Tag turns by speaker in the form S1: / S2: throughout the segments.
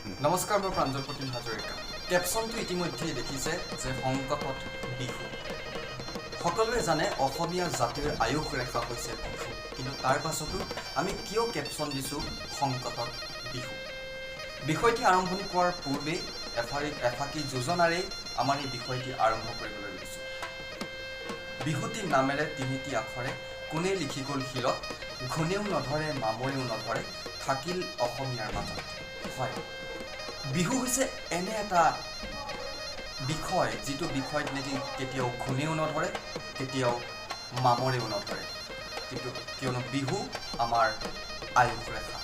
S1: নমস্কাৰ, মই প্ৰাঞ্জল প্ৰতিম হাজৰিকা। কেপশ্যনটো ইতিমধ্যেই দেখিছে যে সংকটত বিহু। সকলোৱে জানে, অসমীয়া জাতিৰ আয়ুস ৰেখা হৈছে বিহু। কিন্তু তাৰ পাছতো আমি কিয় কেপশ্যন দিছোঁ সংকটত বিহু? বিষয়টি আৰম্ভণি কোৱাৰ পূৰ্বেই এফাকি যোজনাৰেই আমাৰ এই বিষয়টি আৰম্ভ কৰিবলৈ লৈছোঁ। বিহুটি নামেৰে তিনিটি আখৰে কোনে লিখি গ'ল শিলত, ঘূণেও নধৰে, মামৰেও নধৰে, থাকিল অসমীয়াৰ মাজত। হয়, বিহু হৈছে এনে এটা বিষয়, যিটো বিষয়ত নেকি কেতিয়াও ঘূণেও নধৰে, কেতিয়াও মামৰেও নধৰে। কিন্তু কিয়নো বিহু আমাৰ আয়ুস ৰেখা।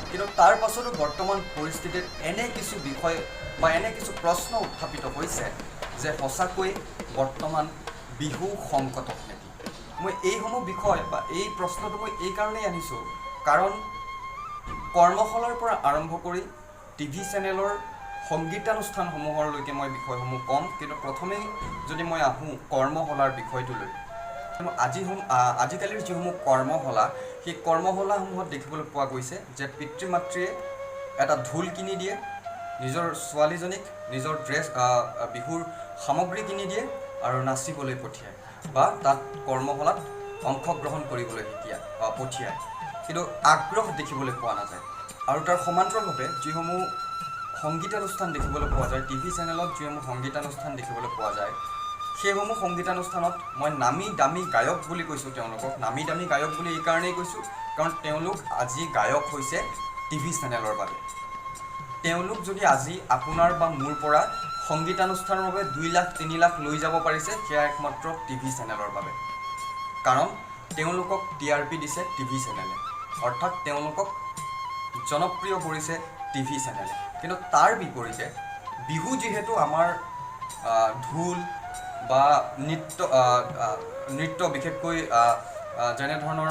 S1: কিন্তু তাৰ পাছতো বৰ্তমান পৰিস্থিতিত এনে কিছু বিষয় বা এনে কিছু প্ৰশ্ন উত্থাপিত হৈছে যে সঁচাকৈ বৰ্তমান বিহু সংকটত নেকি? মই এইসমূহ বিষয় বা এই প্ৰশ্নটো মই এইকাৰণেই আনিছোঁ, কাৰণ কৰ্মশালাৰ পৰা আৰম্ভ কৰি টিভি চেনেলৰ সংগীতানুষ্ঠানসমূহৰলৈকে মই বিষয়সমূহ ক'ম। কিন্তু প্ৰথমেই যদি মই আহোঁ কৰ্মশালাৰ বিষয়টোলৈ, আজিকালিৰ যিসমূহ কৰ্মশালা, সেই কৰ্মশালাসমূহত দেখিবলৈ পোৱা গৈছে যে পিতৃ মাতৃয়ে এটা ঢোল কিনি দিয়ে নিজৰ ছোৱালীজনীক, নিজৰ ড্ৰেছ, বিহুৰ সামগ্ৰী কিনি দিয়ে আৰু নাচিবলৈ পঠিয়ায় বা তাত কৰ্মশালাত অংশগ্ৰহণ কৰিবলৈ পঠিয়ায়। কিন্তু আগ্ৰহ দেখিবলৈ পোৱা নাযায়। আৰু তাৰ সমান্তৰালভাৱে যিসমূহ সংগীতানুষ্ঠান দেখিবলৈ পোৱা যায়, টিভি চেনেলত যিসমূহ সংগীতানুষ্ঠান দেখিবলৈ পোৱা যায়, সেইসমূহ সংগীতানুষ্ঠানত মই নামী দামী গায়ক বুলি কৈছোঁ তেওঁলোকক। নামী দামী গায়ক বুলি এইকাৰণেই কৈছোঁ, কাৰণ তেওঁলোক আজি গায়ক হৈছে টিভি চেনেলৰ বাবে। তেওঁলোক যদি আজি আপোনাৰ বা মোৰ পৰা সংগীতানুষ্ঠানৰ বাবে 2 লাখ, 3 লাখ লৈ যাব পাৰিছে, সেয়া একমাত্ৰ টিভি চেনেলৰ বাবে। কাৰণ তেওঁলোকক টিআৰপি দিছে টিভি চেনেলে, অৰ্থাৎ তেওঁলোকক জনপ্ৰিয় কৰিছে টিভি চেনেলে। কিন্তু তাৰ বিপৰীতে বিহু যিহেতু আমাৰ ঢোল বা নৃত্য আহ, আহ, নৃত্য বিশেষকৈ আহ, আহ, যেনেধৰণৰ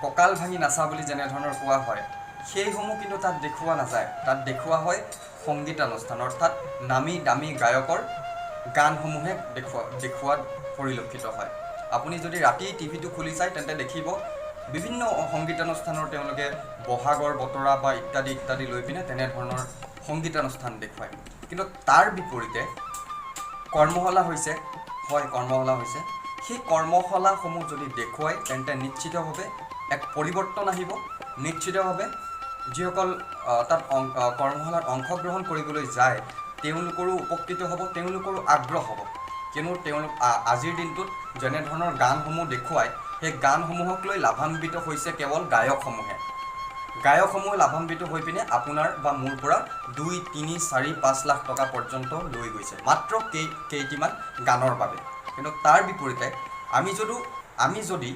S1: কঁকাল ভাঙি নাচা বুলি যেনেধৰণৰ কোৱা হয়, সেইসমূহ কিন্তু তাত দেখুওৱা নাযায়। তাত দেখুওৱা হয় সংগীতানুষ্ঠান, অৰ্থাৎ নামী দামী গায়কৰ গানসমূহে দেখুওৱাত পৰিলক্ষিত হয়। আপুনি যদি ৰাতি টিভিটো খুলি চায়, তেন্তে দেখিব বিভিন্ন সংগীতানুষ্ঠানৰ তেওঁলোকে বহাগৰ বতৰা বা ইত্যাদি ইত্যাদি লৈ পিনে তেনেধৰণৰ সংগীতানুষ্ঠান দেখুৱায়। কিন্তু তাৰ বিপৰীতে কৰ্মশালা হৈছে, হয়, কৰ্মশালা হৈছে। সেই কৰ্মশালাসমূহ যদি দেখুৱায়, তেন্তে নিশ্চিতভাৱে এক পৰিৱৰ্তন আহিব। নিশ্চিতভাৱে যিসকল তাত কৰ্মশালাত অংশগ্ৰহণ কৰিবলৈ যায়, তেওঁলোকৰো উপকৃত হ'ব, তেওঁলোকৰো আগ্ৰহ হ'ব। কিয়নো তেওঁলোক আজিৰ দিনটোত যেনেধৰণৰ গানসমূহ দেখুৱায়, সেই গানসমূহক লৈ লাভান্বিত হৈছে কেৱল গায়কসমূহে। গায়কসমূহ লাভান্বিত হৈ পিনে আপোনাৰ বা মোৰ পৰা 2, 3, 4, 5 লাখ টকা পৰ্যন্ত লৈ গৈছে মাত্ৰ কেইটিমান গানৰ বাবে। কিন্তু তাৰ বিপৰীতে আমি যদি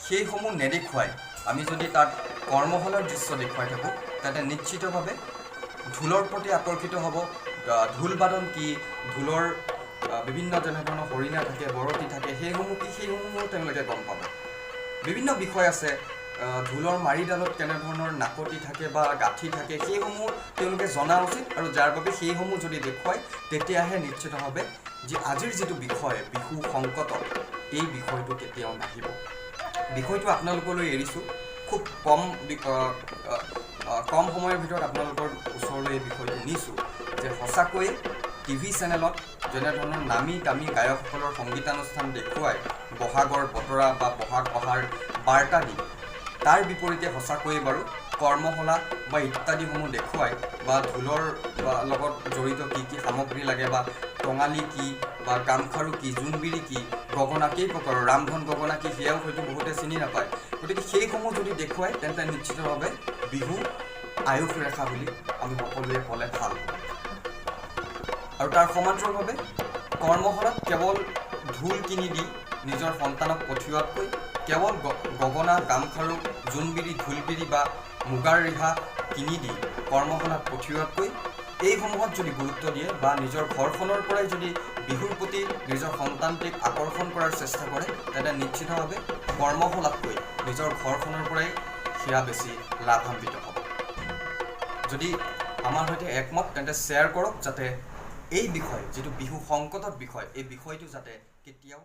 S1: সেইসমূহ নেদেখুৱাই আমি যদি তাত কৰ্মশালাৰ দৃশ্য দেখুৱাই থাকোঁ, তেন্তে নিশ্চিতভাৱে ঢোলৰ প্ৰতি আকৰ্ষিত হ'ব। ঢোল বাদন কি, ঢোলৰ বিভিন্ন যেনেধৰণৰ হৰিণা থাকে, বৰতি থাকে, সেইসমূহ কি, সেইসমূহো তেওঁলোকে গম পাব। বিভিন্ন বিষয় আছে, ঢোলৰ মাৰিডালত কেনেধৰণৰ নাকতি থাকে বা গাঁঠি থাকে, সেইসমূহ তেওঁলোকে জনা উচিত। আৰু যাৰ বাবে সেইসমূহ যদি দেখুৱায়, তেতিয়াহে নিশ্চিতভাৱে যি আজিৰ যিটো বিষয় বিহু সংকটত, এই বিষয়টো কেতিয়াও নাহিব। বিষয়টো আপোনালোকলৈ এৰিছোঁ। খুব কম সময়ৰ ভিতৰত আপোনালোকৰ ওচৰলৈ এই বিষয়টো নিছোঁ যে সঁচাকৈয়ে টিভি চেনেলত যেনেধৰণৰ নামী দামী গায়কসকলৰ সংগীতানুষ্ঠান দেখুৱাই বহাগৰ বতৰা বা বহাগ অহাৰ বাৰ্তা দি, তাৰ বিপৰীতে সঁচাকৈয়ে বাৰু কৰ্মশালা বা ইত্যাদিসমূহ দেখুৱাই বা ঢোলৰ বা লগত জড়িত কি কি সামগ্ৰী লাগে বা টঙালি কি বা গামখাৰু কি, জোনবিৰি কি, গগনা কেই প্ৰকাৰৰ, ৰামধন গগনা কি, সেয়াও হয়তো বহুতে চিনি নাপায়। গতিকে সেইসমূহ যদি দেখুৱায়, তেন্তে নিশ্চিতভাৱে বিহু আয়ুস ৰেখা বুলি আমি সকলোৱে ক'লে ভাল হ'ব। আৰু তাৰ সমান্তৰালভাৱে কৰ্মশালাত কেৱল ঢোল কিনি দি নিজৰ সন্তানক পঠিওৱাতকৈ, কেৱল গগনা, গামখাৰু, জোনবিৰি, ঢোলবিৰি বা মুগাৰ ৰিহা কিনি দি কৰ্মশালাত পঠিওৱাতকৈ এইসমূহত যদি গুৰুত্ব দিয়ে বা নিজৰ ঘৰখনৰ পৰাই যদি বিহুৰ প্ৰতি নিজৰ সন্তানটিক আকৰ্ষণ কৰাৰ চেষ্টা কৰে, তেন্তে নিশ্চিতভাৱে কৰ্মশালাতকৈ নিজৰ ঘৰখনৰ পৰাই সেয়া বেছি লাভান্বিত হ'ব। যদি আমাৰ সৈতে একমত, তেন্তে শ্বেয়াৰ কৰক, যাতে এই বিষয়, যিটো বিহু সংকটত বিষয়, এই বিষয়টো যাতে কেতিয়াও